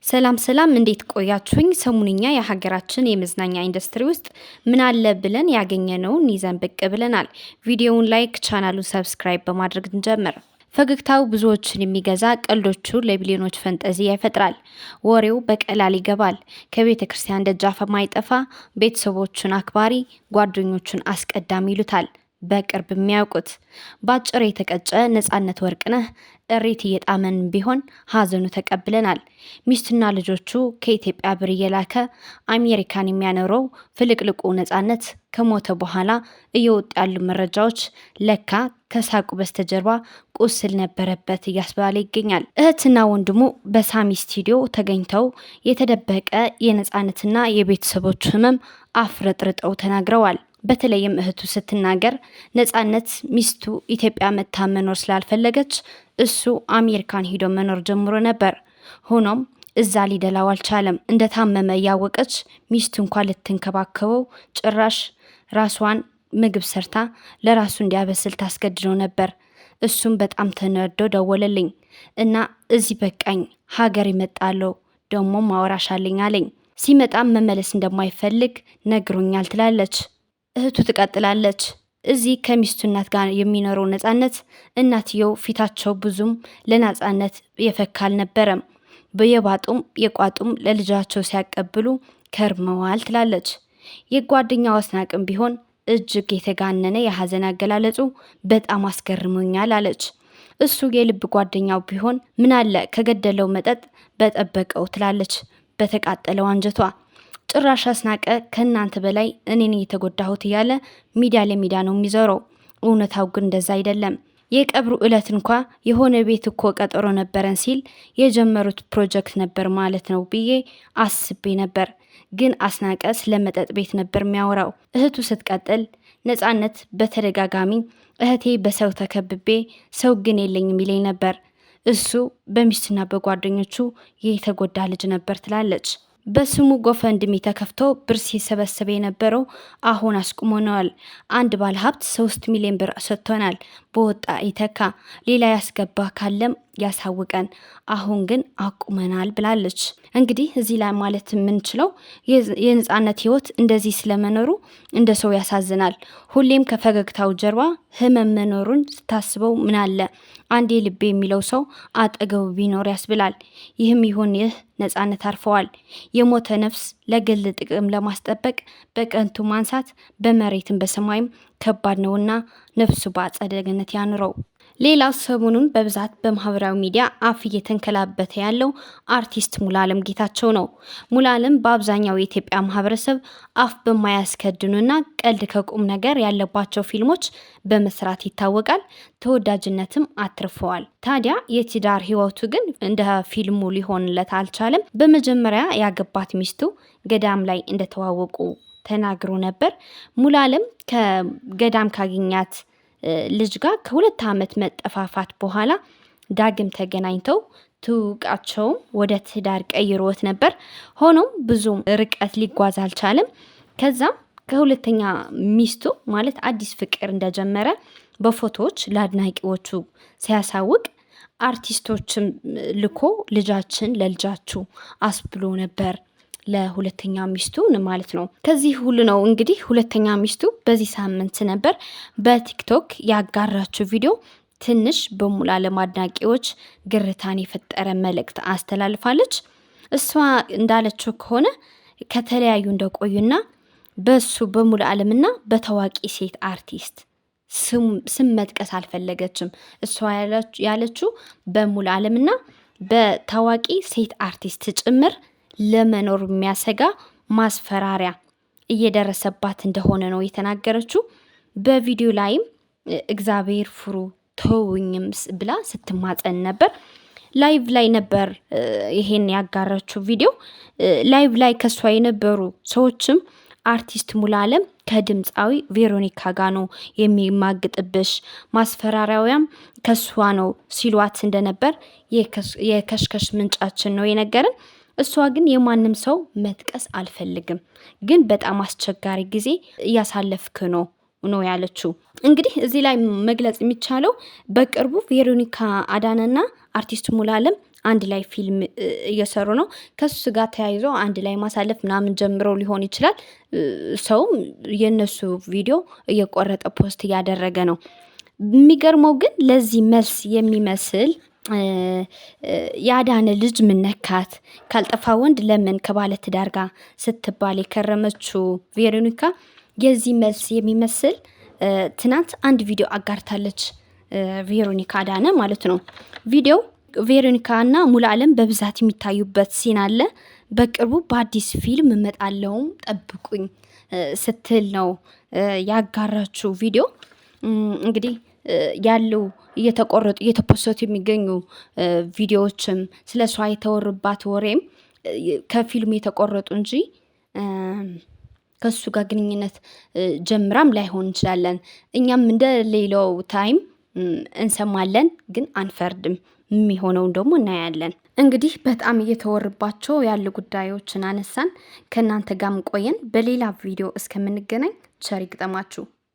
ሰላም ሰላም፣ እንዴት ቆያችሁኝ? ሰሞንኛ የሀገራችን የመዝናኛ ኢንዱስትሪ ውስጥ ምን አለ ብለን ያገኘነውን ይዘን ብቅ ብለናል። ቪዲዮውን like፣ ቻናሉን subscribe በማድረግ እንጀምር። ፈገግታው ብዙዎችን የሚገዛ፣ ቀልዶቹ ለቢሊዮኖች ፈንጠዚያ ይፈጥራል። ወሬው በቀላል ይገባል። ከቤተ ክርስቲያን ደጃፍ ማይጠፋ፣ ቤተሰቦቹን አክባሪ፣ ጓደኞቹን አስቀዳሚ ይሉታል በቅርብ የሚያውቁት። በአጭር የተቀጨ ነጻነት ወርቅነህ እሬት እየጣመን ቢሆን ሀዘኑ ተቀብለናል። ሚስትና ልጆቹ ከኢትዮጵያ ብር እየላከ አሜሪካን የሚያኖረው ፍልቅልቁ ነጻነት ከሞተ በኋላ እየወጡ ያሉ መረጃዎች ለካ ከሳቁ በስተጀርባ ቁስል ነበረበት እያስባለ ይገኛል። እህትና ወንድሙ በሳሚ ስቱዲዮ ተገኝተው የተደበቀ የነጻነትና የቤተሰቦቹ ህመም አፍረጥርጠው ተናግረዋል። በተለይም እህቱ ስትናገር ነጻነት ሚስቱ ኢትዮጵያ መታ መኖር ስላልፈለገች እሱ አሜሪካን ሂዶ መኖር ጀምሮ ነበር። ሆኖም እዛ ሊደላው አልቻለም። እንደታመመ እያወቀች ሚስቱ እንኳን ልትንከባከበው ጭራሽ ራሷን ምግብ ሰርታ ለራሱ እንዲያበስል ታስገድደው ነበር። እሱም በጣም ተነዶ ደወለልኝ እና እዚህ በቃኝ፣ ሀገር ይመጣለሁ ደግሞ ማወራሻለኝ አለኝ። ሲመጣም መመለስ እንደማይፈልግ ነግሮኛል ትላለች። እህቱ ትቀጥላለች። እዚህ ከሚስቱ እናት ጋር የሚኖረው ነጻነት እናትየው ፊታቸው ብዙም ለነጻነት የፈካ አልነበረም። የባጡም የቋጡም ለልጃቸው ሲያቀብሉ ከርመዋል ትላለች። የጓደኛው አስናቅም ቢሆን እጅግ የተጋነነ የሀዘን አገላለጹ በጣም አስገርሞኛል አለች። እሱ የልብ ጓደኛው ቢሆን ምናለ ከገደለው መጠጥ በጠበቀው ትላለች በተቃጠለው አንጀቷ። ጭራሽ አስናቀ ከእናንተ በላይ እኔን እየተጎዳሁት እያለ ሚዲያ ለሚዲያ ነው የሚዞረው። እውነታው ግን እንደዛ አይደለም። የቀብሩ ዕለት እንኳ የሆነ ቤት እኮ ቀጠሮ ነበረን ሲል የጀመሩት ፕሮጀክት ነበር ማለት ነው ብዬ አስቤ ነበር። ግን አስናቀ ስለ መጠጥ ቤት ነበር የሚያወራው። እህቱ ስትቀጥል ነጻነት በተደጋጋሚ እህቴ በሰው ተከብቤ ሰው ግን የለኝም ይለኝ ነበር። እሱ በሚስትና በጓደኞቹ የተጎዳ ልጅ ነበር ትላለች። በስሙ GoFundMe ተከፍቶ ብር ሲሰበሰበ የነበረው አሁን አስቁሞነዋል። አንድ ባለሀብት 3 ሚሊዮን ብር ሰጥቶናል። በወጣ ይተካ፣ ሌላ ያስገባ ካለም ያሳውቀን። አሁን ግን አቁመናል ብላለች። እንግዲህ እዚህ ላይ ማለት የምንችለው የነጻነት ህይወት እንደዚህ ስለመኖሩ እንደ ሰው ያሳዝናል። ሁሌም ከፈገግታው ጀርባ ህመም መኖሩን ስታስበው ምናለ አንዴ ልቤ የሚለው ሰው አጠገቡ ቢኖር ያስብላል። ይህም ይሁን ይህ ነጻነት አርፈዋል። የሞተ ነፍስ ለግል ጥቅም ለማስጠበቅ በከንቱ ማንሳት በመሬትም በሰማይም ከባድ ነውና ነፍሱ በአጸደ ገነት ያኑረው። ሌላው ሰሞኑን በብዛት በማህበራዊ ሚዲያ አፍ እየተንከላበተ ያለው አርቲስት ሙሉዓለም ጌታቸው ነው። ሙሉዓለም በአብዛኛው የኢትዮጵያ ማህበረሰብ አፍ በማያስከድኑና ቀልድ ከቁም ነገር ያለባቸው ፊልሞች በመስራት ይታወቃል። ተወዳጅነትም አትርፈዋል። ታዲያ የትዳር ህይወቱ ግን እንደ ፊልሙ ሊሆንለት አልቻለም። በመጀመሪያ ያገባት ሚስቱ ገዳም ላይ እንደተዋወቁ ተናግሮ ነበር። ሙሉዓለም ከገዳም ካገኛት ልጅ ጋር ከ2 ዓመት መጠፋፋት በኋላ ዳግም ተገናኝተው ትውቃቸውም ወደ ትዳር ቀይሮት ነበር። ሆኖም ብዙም ርቀት ሊጓዝ አልቻለም። ከዛም ከሁለተኛ ሚስቱ ማለት አዲስ ፍቅር እንደጀመረ በፎቶዎች ለአድናቂዎቹ ሲያሳውቅ አርቲስቶችም ልኮ ልጃችን ለልጃችሁ አስብሎ ነበር ለሁለተኛ ሚስቱ ማለት ነው። ከዚህ ሁሉ ነው እንግዲህ ሁለተኛ ሚስቱ በዚህ ሳምንት ነበር በቲክቶክ ያጋራችው ቪዲዮ ትንሽ በሙሉዓለም አድናቂዎች ግርታን የፈጠረ መልእክት አስተላልፋለች። እሷ እንዳለችው ከሆነ ከተለያዩ እንደቆዩና በሱ በሙሉዓለምና በታዋቂ ሴት አርቲስት ስም መጥቀስ አልፈለገችም። እሷ ያለችው በሙሉዓለምና በታዋቂ ሴት አርቲስት ጭምር ለመኖር የሚያሰጋ ማስፈራሪያ እየደረሰባት እንደሆነ ነው የተናገረችው። በቪዲዮ ላይም እግዚአብሔር ፍሩ ተውኝም ብላ ስትማጸን ነበር። live ላይ ነበር ይሄን ያጋራችው ቪዲዮ። live ላይ ከሷ የነበሩ ሰዎችም አርቲስት ሙሉዓለም ከድምፃዊ ቬሮኒካ ጋ ነው የሚማግጥብሽ፣ ማስፈራሪያውያም ከሷ ነው ሲሏት እንደነበር የከሽከሽ ምንጫችን ነው የነገርን። እሷ ግን የማንም ሰው መጥቀስ አልፈልግም፣ ግን በጣም አስቸጋሪ ጊዜ እያሳለፍክ ነው ነው ያለችው። እንግዲህ እዚህ ላይ መግለጽ የሚቻለው በቅርቡ ቬሮኒካ አዳነና አርቲስት ሙሉዓለም አንድ ላይ ፊልም እየሰሩ ነው። ከሱ ጋር ተያይዞ አንድ ላይ ማሳለፍ ምናምን ጀምረው ሊሆን ይችላል። ሰውም የእነሱ ቪዲዮ እየቆረጠ post እያደረገ ነው። የሚገርመው ግን ለዚህ መልስ የሚመስል የአዳነ ልጅ ምነካት ካልጠፋ ወንድ ለምን ከባለ ትዳር ጋር ስትባል የከረመችው ቬሮኒካ የዚህ መልስ የሚመስል ትናንት አንድ ቪዲዮ አጋርታለች። ቬሮኒካ አዳነ ማለት ነው። ቪዲዮው ቬሮኒካ እና ሙሉ አለም በብዛት የሚታዩበት scene አለ። በቅርቡ በአዲስ ፊልም እመጣለሁም ጠብቁኝ ስትል ነው ያጋራችው ቪዲዮ። እንግዲህ ያለው እየተቆረጡ እየተፖሰቱ የሚገኙ ቪዲዮዎችም ስለ እሷ የተወሩባት ወሬም ከፊልሙ የተቆረጡ እንጂ ከሱ ጋር ግንኙነት ጀምራም ላይሆን እንችላለን። እኛም እንደ ሌላው time እንሰማለን፣ ግን አንፈርድም። የሚሆነውን ደግሞ እናያለን። እንግዲህ በጣም እየተወርባቸው ያሉ ጉዳዮችን አነሳን። ከእናንተ ጋርም ቆየን። በሌላ ቪዲዮ እስከምንገናኝ ቸር ይግጠማችሁ።